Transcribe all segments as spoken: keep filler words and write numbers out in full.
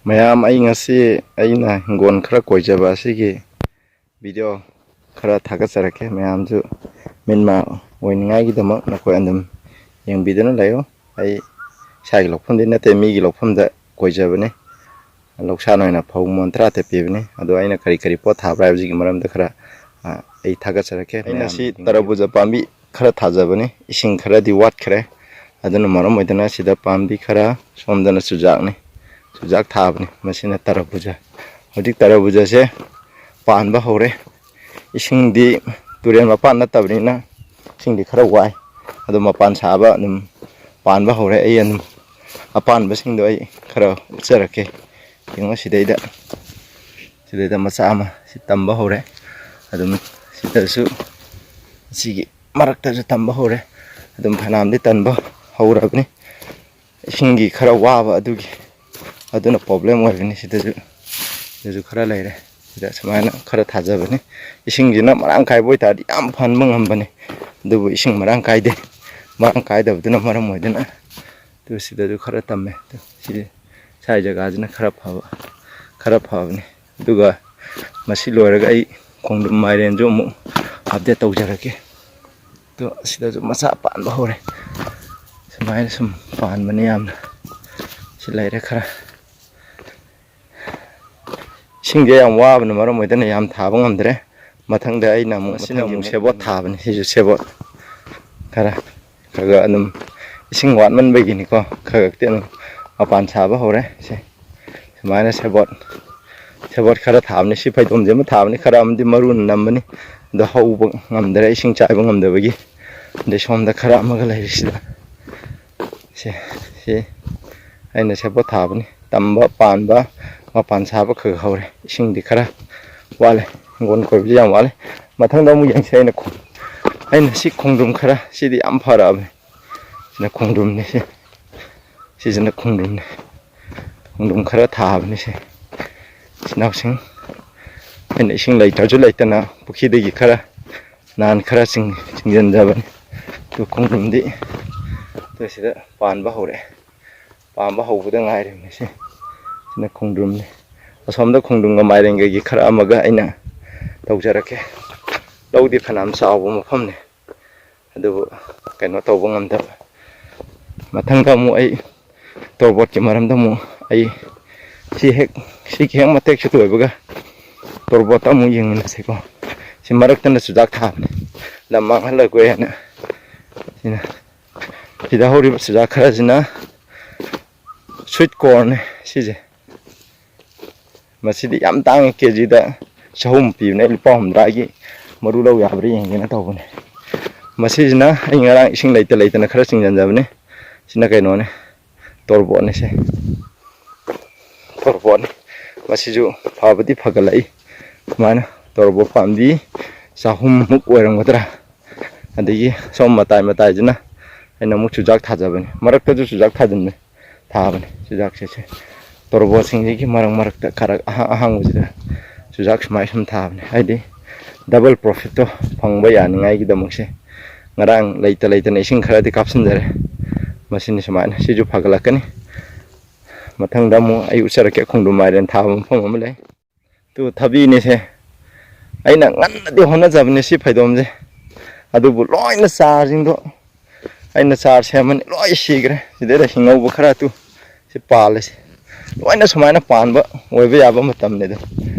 ꯃꯌꯥꯝ, ꯑꯩ ꯉꯁꯤ ꯑꯩꯅ ꯍꯤꯡꯒꯣꯜ ꯈꯔ ꯀꯣꯏꯖꯕ ꯑꯁꯤꯒꯤ ꯚꯤꯗꯤꯑꯣ ꯈꯔ ꯊꯥꯒꯠꯆꯔꯛꯀꯦ꯫ ꯃꯌꯥꯝꯁꯨ ꯃꯤꯠ ꯃꯥ ꯑꯣꯏꯅꯤꯡꯉꯥꯏꯒꯤꯗꯃꯛ ꯅꯈꯣꯏ ꯑꯗꯨꯝ ꯌꯦꯡꯕꯤꯗꯨꯅ ꯂꯩꯌꯨ꯫ ꯑꯩ ꯏꯁꯥꯒꯤ ꯂꯧꯐꯝꯗꯤ ꯅꯠꯇꯦ, ꯃꯤꯒꯤ ꯂꯧꯐꯝꯗ ꯀꯣꯏꯖꯕꯅꯤ꯫ ꯂꯧꯁꯥꯟ ꯑꯣꯏꯅ ꯐꯧ ꯃꯣꯟ ꯇꯔꯥ ꯇꯔꯦꯠ ꯄꯤꯕꯅꯤ꯫ ꯑꯗꯣ ꯑꯩꯅ ꯀꯔꯤ ꯀꯔꯤ ꯄꯣꯠ ꯊꯥꯕ꯭ꯔꯥ ꯍꯥꯏꯕꯁꯤꯒꯤ ꯃꯔꯝꯗ ꯈꯔ, ꯑ, ꯑꯩ ꯊꯥꯒꯠꯆꯔꯛꯀꯦ꯫ ꯑꯩꯅ ꯃꯌꯥꯝ ꯁꯤ ꯌꯦꯡꯕꯤꯌꯨ꯫ ꯇꯔꯕꯨꯖ ꯄꯥꯝꯕꯤ ꯈꯔ ꯊꯥꯖꯕꯅꯤ꯫ ꯏꯁꯤꯡ ꯈꯔꯗꯤ ꯋꯥꯠꯈ꯭ꯔꯦ꯫ ꯑꯗꯨꯅ ꯃꯔꯝ ꯑꯣꯏꯗꯨꯅ ꯁꯤꯗ ꯄꯥꯝꯕꯤ ꯈꯔ, ꯁꯣꯝꯗꯅ ꯆꯨꯖꯥꯛꯅꯤ꯫ ꯆꯨꯖꯥꯛ ꯊꯥꯕꯅꯤ꯫ ꯃꯁꯤꯅ ꯇꯔꯕꯨꯖ꯫ ꯍꯧꯖꯤꯛ ꯇꯔꯕꯨꯖꯁꯦ ꯄꯥꯟꯕ ꯍꯧꯔꯦ꯫ ꯏꯁꯤꯡꯗꯤ ꯇꯨꯔꯦꯜ ꯃꯄꯥꯟ ꯅꯠꯇꯕꯅꯤꯅ ꯏꯁꯤꯡꯗꯤ ꯈꯔ ꯋꯥꯏ꯫ ꯑꯗꯣ ꯃꯄꯥꯟ ꯁꯥꯕ ꯑꯗꯨꯝ ꯄꯥꯟꯕ ꯍꯧꯔꯦ꯫ ꯑꯩ ꯑꯗꯨꯝ ꯑꯄꯥꯟꯕꯁꯤꯡꯗꯣ ꯑꯩ ꯈꯔ ꯎꯠꯆꯔꯛꯀꯦ꯫ ꯌꯦꯡꯉꯣ ꯁꯤꯗꯩꯗ, ꯁꯤꯗꯩꯗ ꯃꯆꯥ ꯑꯃ ꯁꯤ ꯇꯝꯕ ꯍꯧꯔꯦ꯫ ꯑꯗꯨꯝ ꯁꯤꯗꯁꯨ, ꯁꯤꯒꯤ ꯃꯔꯛꯇꯁꯨ ꯇꯝꯕ ꯍꯧꯔꯦ꯫ ꯑꯗꯨꯝ ꯐꯅꯌꯥꯝꯗꯤ ꯇꯟꯕ ꯍꯧꯔꯕꯅꯤ꯫ ꯏꯁꯤꯡꯒꯤ ꯈꯔ ꯋꯥꯕ ꯑꯗꯨꯒꯤ, ꯑꯗꯨꯅ ꯄ꯭ꯔꯣꯕ꯭ꯂꯦꯝ ꯑꯣꯏꯕꯅꯤ꯫ ꯁꯤꯗꯁꯨ, ꯁꯤꯗꯁꯨ ꯈꯔ ꯂꯩꯔꯦ꯫ ꯁꯤꯗ ꯁꯨꯃꯥꯏꯅ ꯈꯔ ꯊꯥꯖꯕꯅꯤ꯫ ꯏꯁꯤꯡꯁꯤꯅ ꯃꯔꯥꯡ ꯀꯥꯏꯕ ꯑꯣꯏꯇꯥꯔꯗꯤ ꯌꯥꯝ ꯐꯍꯟꯕ ꯉꯝꯕꯅꯤ꯫ ꯑꯗꯨꯕꯨ ꯏꯁꯤꯡ ꯃꯔꯥꯡ ꯀꯥꯏꯗꯦ꯫ ꯃꯔꯥꯡ ꯀꯥꯏꯗꯕꯗꯨꯅ ꯃꯔꯝ ꯑꯣꯏꯗꯨꯅ ꯑꯗꯨ ꯁꯤꯗꯁꯨ ꯈꯔ ꯇꯝꯃꯦ꯫ ꯑꯗꯨ ꯁꯤ ꯁ꯭ꯋꯥꯏ ꯖꯒꯥꯁꯤꯅ ꯈꯔ ꯐꯕ, ꯈꯔ ꯐꯕꯅꯤ꯫ ꯑꯗꯨꯒ ꯃꯁꯤ ꯂꯣꯏꯔꯒ ꯑꯩ ꯈꯣꯡꯗ꯭ꯔꯨꯝ ꯃꯥꯏꯔꯦꯟꯁꯨ ꯑꯃꯨꯛ ꯑꯞꯗꯦꯠ ꯇꯧꯖꯔꯛꯀꯦ꯫ ꯑꯗꯣ ꯁꯤꯗꯁꯨ ꯃꯆꯥ ꯄꯥꯟꯕ ꯍꯧꯔꯦ꯫ ꯁꯨꯃꯥꯏꯅ ꯁꯨꯝ ꯄꯥꯟꯕꯅꯤ ꯌꯥꯝꯅ꯫ ꯁꯤ ꯂꯩꯔꯦ ꯈꯔ꯫ ꯏꯁꯤꯡꯁꯦ ꯌꯥꯝ ꯋꯥꯕꯅ ꯃꯔꯝ ꯑꯣꯏꯗꯅ ꯌꯥꯝ ꯊꯥꯕ ꯉꯝꯗ꯭ꯔꯦ꯫ ꯃꯊꯪꯗ ꯑꯩꯅ ꯑꯃꯨꯛ, ꯃꯁꯤꯅ ꯃꯊꯪꯒꯤ ꯑꯃꯨꯛ ꯁꯦꯕꯣꯠ ꯊꯥꯕꯅꯤ꯫ ꯁꯤꯁꯨ ꯁꯦꯕꯣꯠ ꯈꯔ, ꯈꯔ ꯈꯔ ꯑꯗꯨꯝ ꯏꯁꯤꯡ ꯋꯥꯠꯃꯟꯕꯒꯤꯅꯤꯀꯣ, ꯈꯔ ꯈꯛꯇꯤ ꯑꯗꯨꯝ ꯃꯄꯥꯟ ꯁꯥꯕ ꯍꯧꯔꯦ꯫ ꯁꯦ, ꯁꯨꯃꯥꯏꯅ ꯁꯦꯕꯣꯠ, ꯁꯦꯕꯣꯠ ꯈꯔ ꯊꯥꯕꯅꯤ꯫ ꯁꯤ ꯐꯩꯗꯣꯝꯁꯦ ꯑꯃ ꯊꯥꯕꯅꯤ, ꯈꯔ ꯑꯃꯗꯤ ꯃꯔꯨꯅ ꯅꯝꯕꯅꯤ꯫ ꯑꯗꯣ ꯍꯧꯕ ꯉꯝꯗ꯭ꯔꯦ, ꯏꯁꯤꯡ ꯆꯥꯏꯕ ꯉꯝꯗꯕꯒꯤ꯫ ꯑꯗꯩ ꯁꯣꯝꯗ ꯈꯔ ꯑꯃꯒ ꯂꯩꯔꯤ ꯁꯤꯗ꯫ ꯁꯤ, ꯁꯤ ꯑꯩꯅ ꯁꯦꯕꯣꯠ ꯊꯥꯕꯅꯤ꯫ ꯇꯝꯕ ꯄꯥꯟꯕ, ꯃꯄꯥꯟ ꯁꯥꯕ ꯈꯔ ꯍꯧꯔꯦ꯫ ꯏꯁꯤꯡꯗꯤ ꯈꯔ ꯋꯥꯠꯂꯦ꯫ ꯍꯤꯡꯒꯣꯜ ꯀꯣꯏꯕꯁꯤ ꯌꯥꯝ ꯋꯥꯠꯂꯦ꯫ ꯃꯊꯪꯗ ꯑꯃꯨꯛ ꯌꯦꯡꯁꯤ꯫ ꯑꯩꯅ ꯈꯣ-, ꯑꯩꯅ ꯁꯤ ꯈꯣꯡꯗ꯭ꯔꯨꯝ ꯈꯔ, ꯁꯤꯗꯤ ꯌꯥꯝ ꯐꯔꯛꯑꯕꯅꯤ꯫ ꯁꯤꯅ ꯈꯣꯡꯗ꯭ꯔꯨꯝꯅꯤ꯫ ꯁꯤ, ꯁꯤꯁꯤꯅ ꯈꯣꯡꯗ꯭ꯔꯨꯝꯅꯤ꯫ ꯈꯣꯡꯗ꯭ꯔꯨꯝ ꯈꯔ ꯊꯥꯕꯅꯤ꯫ ꯁꯤ ꯏꯆꯤꯟ ꯏꯅꯥꯎꯁꯤꯡ, ꯑꯩꯅ ꯏꯁꯤꯡ ꯂꯩꯇ꯭ꯔꯁꯨ ꯂꯩꯇꯅ ꯄꯨꯈ꯭ꯔꯤꯗꯒꯤ ꯈꯔ ꯅꯍꯥꯟ ꯈꯔ ꯆꯤꯡ-, ꯆꯤꯡꯁꯤꯟꯖꯕꯅꯤ꯫ ꯑꯗꯨ ꯈꯣꯡꯗ꯭ꯔꯨꯝꯗꯤ ꯑꯗꯨ ꯁꯤꯗ ꯄꯥꯟꯕ ꯍꯧꯔꯛꯑꯦ꯫ ꯄꯥꯟꯕ ꯍꯧꯕꯗ ꯉꯥꯏꯔꯤꯕꯅꯤ꯫ ꯁꯤ ꯁꯤꯅ ꯈꯣꯡꯗ꯭ꯔꯨꯝꯅꯤ꯫ ꯑꯁꯣꯝꯗ ꯈꯣꯡꯗ꯭ꯔꯨꯝꯒ ꯃꯥꯏꯔꯦꯟꯒꯒꯤ ꯈꯔ ꯑꯃꯒ ꯑꯩꯅ ꯇꯧꯖꯔꯛꯀꯦ꯫ ꯂꯧꯗꯤ ꯐꯅꯌꯥꯝ ꯆꯥꯎꯕ ꯃꯐꯝꯅꯤ, ꯑꯗꯨꯕꯨ ꯀꯩꯅꯣ ꯇꯧꯕ ꯉꯝꯗꯕ꯫ ꯃꯊꯪꯗ ꯑꯃꯨꯛ ꯑꯩ ꯇꯣꯔꯕꯣꯠꯀꯤ ꯃꯔꯝꯗ ꯑꯃꯨꯛ ꯑꯩ ꯁꯤ ꯍꯦꯛ, ꯁꯤꯒꯤ ꯍꯦꯛ ꯃꯇꯦꯛꯁꯤ ꯂꯣꯏꯕꯒ ꯇꯣꯔꯕꯣꯠꯇ ꯑꯃꯨꯛ ꯌꯦꯡꯃꯤꯟꯅꯁꯤꯀꯣ꯫ ꯁꯤ ꯃꯔꯛꯇꯅ ꯆꯨꯖꯥꯛ ꯊꯥꯕꯅꯤ, ꯂꯝ ꯃꯥꯡꯍꯜꯂꯒꯣꯏ ꯍꯥꯏꯅ꯫ ꯁꯤꯅ, ꯁꯤꯗ ꯍꯧꯔꯤꯕ ꯆꯨꯖꯥꯛ ꯈꯔꯁꯤꯅ sweet corn ꯅꯦ ꯁꯤꯁꯦ꯫ ꯃꯁꯤꯗꯤ ꯌꯥꯝ ꯇꯥꯡꯉꯤ, ꯀꯦ ꯖꯤꯗ ꯆꯍꯨꯝ ꯄꯤꯕꯅꯦ꯫ ꯑꯩ ꯂꯨꯄꯥ ꯍꯨꯝꯗ꯭ꯔꯥꯒꯤ ꯃꯔꯨ ꯂꯧ ꯌꯥꯕ꯭ꯔꯥ ꯌꯦꯡꯒꯦꯅ ꯇꯧꯕꯅꯦ꯫ ꯃꯁꯤꯁꯤꯅ ꯑꯩ ꯉꯔꯥꯡ ꯏꯁꯤꯡ ꯂꯩꯇ ꯂꯩꯇꯅ ꯈꯔ ꯆꯤꯡꯁꯤꯟꯖꯕꯅꯦ꯫ ꯁꯤꯅ ꯀꯩꯅꯣꯅꯦ, ꯇꯣꯔꯕꯣꯠꯅꯦ ꯁꯦ꯫ ꯇꯣꯔꯕꯣꯠꯅꯤ꯫ ꯃꯁꯤꯁꯨ ꯐꯕꯗꯤ ꯐꯒꯠꯂꯛꯏ꯫ ꯁꯨꯃꯥꯏꯅ ꯇꯣꯔꯕꯣꯠ ꯄꯥꯝꯕꯤ ꯆꯍꯨꯝꯃꯨꯛ ꯑꯣꯏꯔꯝꯒꯗ꯭ꯔꯥ꯫ ꯑꯗꯒꯤ ꯁꯣꯝ ꯃꯇꯥꯏ ꯃꯇꯥꯏꯁꯤꯅ ꯑꯩꯅ ꯑꯃꯨꯛ ꯆꯨꯖꯥꯛ ꯊꯥꯖꯕꯅꯤ, ꯃꯔꯛꯇꯁꯨ ꯆꯨꯖꯥꯛ ꯊꯥꯖꯤꯟꯕꯅꯤ, ꯊꯥꯕꯅꯤ ꯆꯨꯖꯥꯛꯁꯦ꯫ ꯁꯦ, ꯇꯣꯔꯕꯣꯠꯁꯤꯡꯁꯤꯒꯤ ꯃꯔꯛ ꯃꯔꯛꯇ ꯈꯔ ꯑꯍꯥꯡ ꯑꯍꯥꯡꯕꯁꯤꯗ ꯆꯨꯖꯥꯛ ꯁꯨꯃꯥꯏ ꯁꯨꯝ ꯊꯥꯕꯅꯤ, ꯍꯥꯏꯗꯤ double profit ꯇꯣ ꯐꯪꯕ ꯌꯥꯅꯤꯡꯉꯥꯏꯒꯤꯗꯃꯛꯁꯦ꯫ ꯉꯔꯥꯡ ꯂꯩꯇ ꯂꯩꯇꯅ ꯏꯁꯤꯡ ꯈꯔꯗꯤ ꯀꯥꯞꯁꯤꯟꯖꯔꯦ꯫ ꯃꯁꯤꯅꯤ ꯁꯨꯃꯥꯏꯅ, ꯁꯤꯁꯨ ꯐꯒꯠꯂꯛꯀꯅꯤ꯫ ꯃꯊꯪꯗ ꯑꯃꯨꯛ ꯑꯩ ꯎꯠꯆꯔꯛꯀꯦ, ꯈꯣꯡꯗ꯭ꯔꯨꯝ ꯃꯥꯏꯔꯦꯟ ꯊꯥꯕ ꯃꯐꯝ ꯑꯃ ꯂꯩ꯫ ꯇꯨ ꯊꯕꯤꯅꯤꯁꯦ꯫ ꯑꯩꯅ ꯉꯟꯅꯗꯤ ꯍꯣꯠꯅꯖꯕꯅꯦ ꯁꯤ ꯐꯩꯗꯣꯝꯁꯦ, ꯑꯗꯨꯕꯨ ꯂꯣꯏꯅ ꯆꯥꯔꯁꯤꯡꯗꯣ, ꯑꯩꯅ ꯆꯥꯔ ꯁꯦꯝꯃꯅꯤ, ꯂꯣꯏ ꯁꯤꯈ꯭ꯔꯦ꯫ ꯁꯤꯗꯩꯗ ꯍꯤꯡꯍꯧꯕ ꯈꯔ ꯇꯨ ꯁꯤ ꯄꯥꯜꯂꯤꯁꯦ, ꯂꯣꯏꯅ ꯁꯨꯃꯥꯏꯅ ꯄꯥꯟꯕ ꯑꯣꯏꯕ ꯌꯥꯕ ꯃꯇꯝꯅꯤꯗ꯫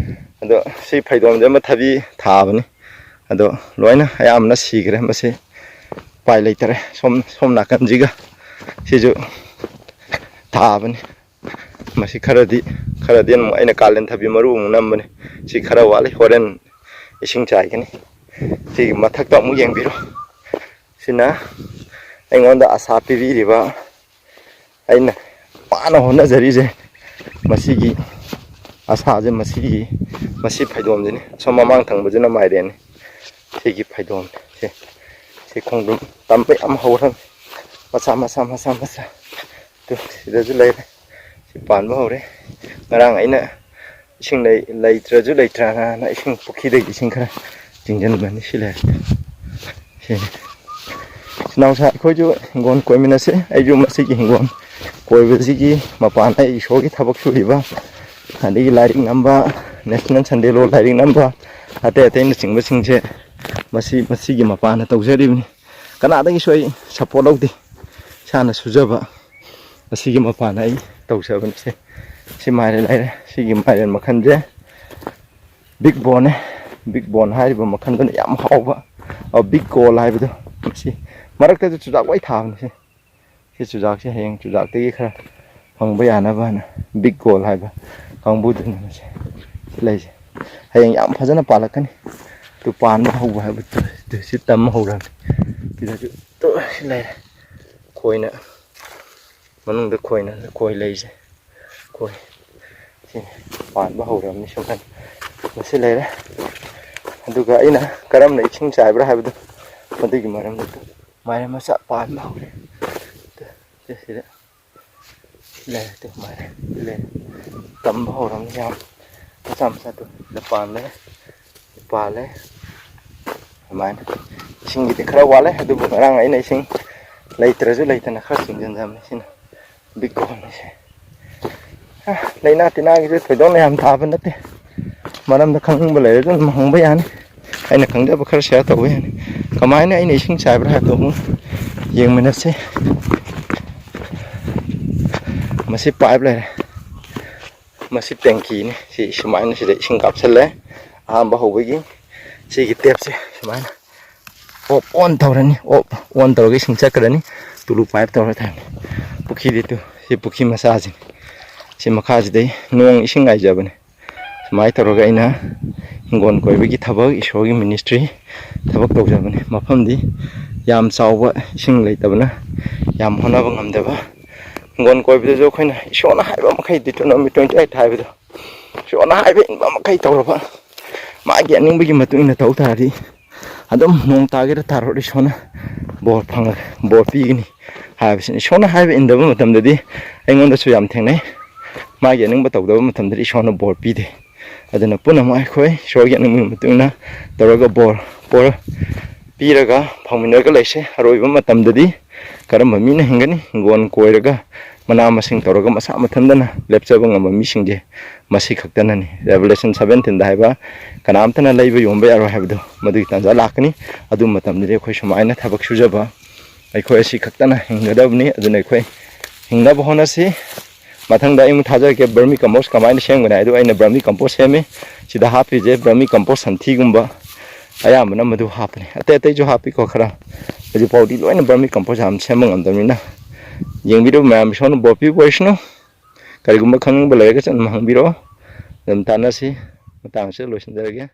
ꯑꯗꯣ ꯁꯤ ꯐꯩꯗꯣꯝꯁꯦ ꯑꯃ ꯊꯕꯤ ꯊꯥꯕꯅꯤ, ꯑꯗꯣ ꯂꯣꯏꯅ ꯑꯌꯥꯝꯕꯅ ꯁꯤꯈ꯭ꯔꯦ꯫ ꯃꯁꯤ ꯎꯄꯥꯏ ꯂꯩꯇꯔꯦ꯫ ꯁꯣꯝ, ꯁꯣꯝ ꯅꯥꯀꯟꯁꯤꯒ ꯁꯤꯁꯨ ꯊꯥꯕꯅꯤ꯫ ꯃꯁꯤ ꯈꯔꯗꯤ, ꯈꯔꯗꯤ ꯑꯃꯨꯛ ꯑꯩꯅ ꯀꯥꯂꯦꯟ ꯊꯕꯤ ꯃꯔꯨ ꯑꯃꯨꯛ ꯅꯝꯕꯅꯤ꯫ ꯁꯤ ꯈꯔ ꯋꯥꯠꯂꯤ, ꯍꯣꯔꯦꯟ ꯏꯁꯤꯡ ꯆꯥꯏꯒꯅꯤ꯫ ꯁꯤꯒꯤ ꯃꯊꯛꯇ ꯑꯃꯨꯛ ꯌꯦꯡꯕꯤꯔꯣ꯫ ꯁꯤꯅ ꯑꯩꯉꯣꯟꯗ ꯑꯁꯥ ꯄꯤꯕꯤꯔꯤꯕ, ꯑꯩꯅ ꯋꯥꯅ ꯍꯣꯠꯅꯖꯔꯤꯁꯦ꯫ ꯃꯁꯤꯒꯤ ꯑꯁꯥꯁꯦ, ꯃꯁꯤꯒꯤ, ꯃꯁꯤ ꯐꯩꯗꯣꯝꯁꯤꯅꯤ꯫ ꯑꯁꯣꯝ ꯃꯃꯥꯡ ꯊꯪꯕꯁꯤꯅ ꯃꯥꯏꯔꯦꯟꯅꯤ꯫ ꯁꯤꯒꯤ ꯐꯩꯗꯣꯝꯁꯦ, ꯁꯤ ꯈꯣꯡꯗ꯭ꯔꯨꯝ ꯇꯝꯕ ꯌꯥꯝ ꯍꯧꯔꯝꯃꯤ꯫ ꯃꯆꯥ ꯃꯆꯥ ꯃꯆꯥ ꯃꯆꯥ꯫ ꯇꯨ, ꯁꯤꯗꯁꯨ ꯂꯩꯔꯦ꯫ ꯁꯤ ꯄꯥꯟꯕ ꯍꯧꯔꯦ꯫ ꯉꯔꯥꯡ ꯑꯩꯅ ꯏꯁꯤꯡ ꯂꯩ-, ꯂꯩꯇ꯭ꯔꯁꯨ ꯂꯩꯇ꯭ꯔꯅ ꯏꯁꯤꯡ ꯄꯨꯈ꯭ꯔꯤꯗꯒꯤ ꯏꯁꯤꯡ ꯈꯔ ꯆꯤꯡꯁꯤꯟꯕꯅꯤ꯫ ꯁꯤ ꯂꯩꯔꯦ꯫ ꯁꯤꯅꯤ꯫ ꯅꯥꯎꯁꯥ, ꯑꯩꯈꯣꯏꯁꯨ ꯍꯤꯡꯒꯣꯜ ꯀꯣꯏꯃꯤꯟꯅꯁꯤ꯫ ꯑꯩꯁꯨ ꯃꯁꯤꯒꯤ ꯍꯤꯡꯒꯣꯜ ꯀꯣꯏꯕꯁꯤꯒꯤ ꯃꯄꯥꯟꯗ ꯑꯩ ꯏꯁꯣꯔꯒꯤ ꯊꯕꯛ ꯁꯨꯔꯤꯕ, ꯑꯗꯒꯤ ꯂꯥꯏꯔꯤꯛ ꯅꯝꯕ, ꯅꯦꯁꯅꯦꯜ ꯁꯟꯗꯦ ꯂꯣ ꯂꯥꯏꯔꯤꯛ ꯅꯝꯕ, ꯑꯇꯩ ꯑꯇꯩꯅꯆꯤꯡꯕꯁꯤꯡꯁꯦ ꯃꯁꯤ, ꯃꯁꯤꯒꯤ ꯃꯄꯥꯟꯗ ꯇꯧꯖꯔꯤꯕꯅꯤ꯫ ꯀꯅꯥꯗꯒꯤꯁꯨ ꯑꯩ ꯁꯞꯄꯣꯔꯠ ꯂꯧꯗꯦ꯫ ꯏꯁꯥꯅ ꯁꯨꯖꯕ ꯑꯁꯤꯒꯤ ꯃꯄꯥꯟꯗ ꯑꯩ ꯇꯧꯖꯕꯅꯤ꯫ ꯁꯦ, ꯁꯤ ꯃꯥꯏꯔꯦꯟ ꯂꯩꯔꯦ꯫ ꯁꯤꯒꯤ ꯃꯥꯏꯔꯦꯟ ꯃꯈꯜꯁꯦ ꯕꯤꯛ ꯕꯣꯟꯅꯦ꯫ ꯕꯤꯛ ꯕꯣꯟ ꯍꯥꯏꯔꯤꯕ ꯃꯈꯜꯗꯨꯅ ꯌꯥꯝ ꯍꯥꯎꯕ, ꯑ, ꯕꯤꯛ ꯒꯣꯜ ꯍꯥꯏꯕꯗꯣ꯫ ꯃꯁꯤ ꯃꯔꯛꯇꯁꯨ ꯆꯨꯖꯥꯛ ꯂꯣꯏ ꯊꯥꯕꯅꯤ꯫ ꯁꯤ, ꯁꯤ ꯆꯨꯖꯥꯛꯁꯦ ꯍꯌꯦꯡ ꯆꯨꯖꯥꯛꯇꯒꯤ ꯈꯔ ꯐꯪꯕ ꯌꯥꯅꯕ ꯍꯥꯏꯅ ꯕꯤꯛ ꯒꯣꯜ ꯍꯥꯏꯕ ꯀꯥꯡꯕꯨꯗꯨꯅ ꯃꯁꯤ ꯂꯩꯁꯦ꯫ ꯍꯌꯦꯡ ꯌꯥꯝ ꯐꯖꯅ ꯄꯥꯜꯂꯛꯀꯅꯤ꯫ ꯇꯨ ꯄꯥꯟꯕ ꯍꯧꯕ ꯍꯥꯏꯕ ꯇꯨ, ꯇꯨ ꯁꯤ ꯇꯝꯕ ꯍꯧꯔꯕꯅꯤ꯫ ꯁꯤꯗꯁꯨ ꯇꯨ ꯁꯤ ꯂꯩꯔꯦ꯫ ꯈꯣꯏꯅ ꯃꯅꯨꯡꯗ ꯈꯣꯏꯅ, ꯈꯣꯏ ꯂꯩꯁꯦ꯫ ꯈꯣꯏ ꯁꯤ ꯄꯥꯟꯕ ꯍꯧꯔꯕꯅꯤ꯫ ꯁꯨꯃꯥꯏꯅ ꯃꯁꯤ ꯂꯩꯔꯦ꯫ ꯑꯗꯨꯒ ꯑꯩꯅ ꯀꯔꯝꯅ ꯏꯁꯤꯡ ꯆꯥꯏꯕ꯭ꯔꯥ ꯍꯥꯏꯕꯗꯣ, ꯃꯗꯨꯒꯤ ꯃꯔꯝꯗ ꯃꯥꯏꯔꯦꯟ ꯃꯆꯥ ꯄꯥꯟꯕ ꯍꯧꯔꯦ꯫ ꯁꯤ ꯁꯤꯗ ꯂꯩꯔꯦ꯫ ꯇꯨ ꯃꯥꯏꯔꯦꯟ ꯂꯩꯔꯦ꯫ ꯇꯝꯕ ꯍꯧꯔꯕꯅꯤ꯫ ꯌꯥꯝ ꯃꯆꯥ ꯃꯆꯥ ꯇꯨ ꯁꯤꯗ ꯄꯥꯟꯕ ꯂꯩꯔꯦ꯫ ꯄꯥꯜꯂꯦ꯫ ꯑꯗꯨꯃꯥꯏꯅ ꯏꯁꯤꯡꯒꯤꯗꯤ ꯈꯔ ꯋꯥꯠꯂꯦ, ꯑꯗꯨꯕꯨ ꯉꯔꯥꯡ ꯑꯩꯅ ꯏꯁꯤꯡ ꯂꯩꯇ꯭ꯔꯁꯨ ꯂꯩꯇꯅ ꯈꯔ ꯆꯤꯡꯁꯤꯟꯖꯕꯅꯤ꯫ ꯁꯤꯅ ꯕꯤꯛ ꯀꯣꯟꯅꯤꯁꯦ꯫ ꯑ, ꯂꯩꯅꯥ ꯇꯤꯟꯅꯥꯒꯤꯁꯨ ꯊꯣꯏꯗꯣꯛꯅ ꯌꯥꯝ ꯊꯥꯕ ꯅꯠꯇꯦ꯫ ꯃꯔꯝꯗ ꯈꯪꯅꯤꯡꯕ ꯂꯩꯔꯁꯨ ꯑꯗꯨꯝ ꯍꯪꯕ ꯌꯥꯅꯤ꯫ ꯑꯩꯅ ꯈꯪꯖꯕ ꯈꯔ ꯁꯤꯌꯔ ꯇꯧꯕ ꯌꯥꯅꯤ꯫ ꯀꯃꯥꯏꯅ ꯑꯩꯅ ꯏꯁꯤꯡ ꯆꯥꯏꯕ꯭ꯔꯥ ꯍꯥꯏꯕꯗꯣ ꯑꯃꯨꯛ ꯌꯦꯡꯃꯤꯟꯅꯁꯤ꯫ ꯃꯁꯤ ꯄꯥꯏꯞ ꯂꯩꯔꯦ꯫ ꯃꯁꯤ ꯇꯦꯡꯀꯤꯅꯤ꯫ ꯁꯤ ꯁꯨꯃꯥꯏꯅ ꯁꯤꯗ ꯏꯁꯤꯡ ꯀꯥꯞꯁꯤꯜꯂꯦ꯫ ꯑꯍꯥꯟꯕ ꯍꯧꯕꯒꯤ ꯁꯤꯒꯤ ꯇꯦꯞꯁꯦ ꯁꯨꯃꯥꯏꯅ ꯑꯣꯞ ꯑꯣꯟ ꯇꯧꯔꯅꯤ꯫ ꯑꯣꯞ ꯑꯣꯟ ꯇꯧꯔꯒ ꯏꯁꯤꯡ ꯆꯠꯈ꯭ꯔꯅꯤ꯫ ꯇꯨꯂꯨ ꯄꯥꯏꯞ ꯇꯧꯔ ꯊꯝꯃꯦ꯫ ꯄꯨꯈ꯭ꯔꯤꯗꯤ ꯇꯨ, ꯁꯤ ꯄꯨꯈ꯭ꯔꯤ ꯃꯆꯥꯁꯤꯅꯤ꯫ ꯁꯤ ꯃꯈꯥꯁꯤꯗꯩ ꯅꯣꯡ ꯏꯁꯤꯡ ꯉꯥꯏꯖꯕꯅꯦ꯫ ꯁꯨꯃꯥꯏꯅ ꯇꯧꯔꯒ ꯑꯩꯅ ꯍꯤꯡꯒꯣꯜ ꯀꯣꯏꯕꯒꯤ ꯊꯕꯛ, ꯏꯁꯣꯔꯒꯤ ꯃꯤꯅꯤꯁꯇ꯭ꯔꯤ ꯊꯕꯛ ꯇꯧꯖꯕꯅꯤ꯫ ꯃꯐꯝꯗꯤ ꯌꯥꯝ ꯆꯥꯎꯕ, ꯏꯁꯤꯡ ꯂꯩꯇꯕꯅ ꯌꯥꯝ ꯍꯣꯠꯅꯕ ꯉꯝꯗꯕ꯫ ꯍꯤꯡꯒꯣꯜ ꯀꯣꯏꯕꯗꯁꯨ ꯑꯩꯈꯣꯏꯅ ꯏꯁꯣꯔꯅ ꯍꯥꯏꯕ ꯃꯈꯩ, ꯗꯤꯇꯣꯅꯣꯃꯤ ꯇ꯭ꯋꯦꯟꯇꯤ ꯑꯩꯠ ꯍꯥꯏꯕꯗꯣ, ꯏꯁꯣꯔꯅ ꯍꯥꯏꯕ ꯏꯟꯕ ꯃꯈꯩ ꯇꯧꯔꯕ, ꯃꯥꯒꯤ ꯑꯅꯤꯡꯕꯒꯤ ꯃꯇꯨꯡ ꯏꯟꯅ ꯇꯧ ꯇꯥꯔꯗꯤ, ꯑꯗꯨꯝ ꯅꯣꯡ ꯇꯥꯒꯦꯔꯥ ꯇꯥꯔꯣꯏꯔ ꯏꯁꯣꯔꯅ ꯕꯣꯔ ꯐꯪꯉꯒ ꯕꯣꯔ ꯄꯤꯒꯅꯤ ꯍꯥꯏꯕꯁꯤꯅꯤ꯫ ꯏꯁꯣꯔꯅ ꯍꯥꯏꯕ ꯏꯟꯗꯕ ꯃꯇꯝꯗꯗꯤ ꯑꯩꯉꯣꯟꯗꯁꯨ ꯌꯥꯝ ꯊꯦꯡꯅꯩ꯫ ꯃꯥꯒꯤ ꯑꯅꯤꯡꯕ ꯇꯧꯗꯕ ꯃꯇꯝꯗꯗꯤ ꯏꯁꯣꯔꯅ ꯕꯣꯔ ꯄꯤꯗꯦ꯫ ꯑꯗꯨꯅ ꯄꯨꯝꯅꯃꯛ ꯑꯩꯈꯣꯏ ꯏꯁꯣꯔꯒꯤ ꯑꯅꯤꯡꯕꯒꯤ ꯃꯇꯨꯡ ꯏꯟꯅ ꯇꯧꯔꯒ ꯕꯣꯔ, ꯕꯣꯔ ꯄꯤꯔꯒ ꯐꯪꯃꯤꯟꯅꯔꯒ ꯂꯩꯁꯦ꯫ ꯑꯔꯣꯏꯕ ꯃꯇꯝꯗꯗꯤ ꯀꯔꯝꯕ ꯃꯤꯅ ꯍꯤꯡꯒꯅꯤ? ꯍꯤꯡꯒꯣꯜ ꯀꯣꯏꯔꯒ, ꯃꯅꯥ ꯃꯁꯤꯡ ꯇꯧꯔꯒ, ꯃꯁꯥ ꯃꯊꯟꯇꯅ ꯂꯦꯞꯆꯕ ꯉꯝꯕ ꯃꯤꯁꯤꯡꯁꯦ ꯃꯁꯤ ꯈꯛꯇꯅꯅꯤ꯫ Revelation seventeenꯗ ꯍꯥꯏꯕ, "ꯀꯅꯥꯝꯇꯅ ꯂꯩꯕ ꯌꯣꯟꯕ ꯌꯥꯔꯣꯏ" ꯍꯥꯏꯕꯗꯣ, ꯃꯗꯨꯒꯤ ꯇꯥꯟꯖꯥ ꯂꯥꯛꯀꯅꯤ꯫ ꯑꯗꯨ ꯃꯇꯝꯗꯗꯤ ꯑꯩꯈꯣꯏ ꯁꯨꯃꯥꯏꯅ ꯊꯕꯛ ꯁꯨꯖꯕ ꯑꯩꯈꯣꯏ ꯑꯁꯤ ꯈꯛꯇꯅ ꯍꯤꯡꯒꯗꯕꯅꯤ꯫ ꯑꯗꯨꯅ ꯑꯩꯈꯣꯏ ꯍꯤꯡꯅꯕ ꯍꯣꯠꯅꯁꯤ꯫ ꯃꯊꯪꯗ ꯑꯩ ꯑꯃꯨꯛ ꯊꯥꯖꯔꯛꯀꯦ, vermi compost ꯀꯃꯥꯏꯅ ꯁꯦꯝꯒꯅꯤ ꯍꯥꯏꯗꯣ꯫ ꯑꯩꯅ vermi compost ꯁꯦꯝꯃꯤ꯫ ꯁꯤꯗ ꯍꯥꯞꯄꯤꯁꯦ vermi compost ꯁꯟꯊꯤꯒꯨꯝꯕ ꯑꯌꯥꯝꯕꯅ ꯃꯗꯨ ꯍꯥꯞꯄꯅꯤ꯫ ꯑꯇꯩ ꯑꯇꯩꯁꯨ ꯍꯥꯞꯄꯤꯀꯣ ꯈꯔ꯫ ꯍꯧꯖꯤꯛ ꯐꯥꯎꯗꯤ ꯂꯣꯏꯅ vermi compost ꯌꯥꯝ ꯁꯦꯝꯕ ꯉꯝꯗꯕꯅꯤꯅ꯫ ꯌꯦꯡꯕꯤꯔꯤꯕ ꯃꯌꯥꯝ ꯏꯁꯣꯔꯅ ꯕꯣꯔ ꯄꯤꯕ ꯑꯣꯏꯁꯅꯨ꯫ ꯀꯔꯤꯒꯨꯝꯕ ꯈꯪꯅꯤꯡꯕ ꯂꯩꯔꯒꯁꯨ ꯑꯗꯨꯝ ꯍꯪꯕꯤꯔꯛꯑꯣ꯫ ꯑꯗꯨꯝ ꯇꯥꯟꯅꯁꯤ꯫ ꯃꯇꯥꯡꯁꯤꯗ ꯂꯣꯏꯁꯤꯟꯖꯔꯒꯦ꯫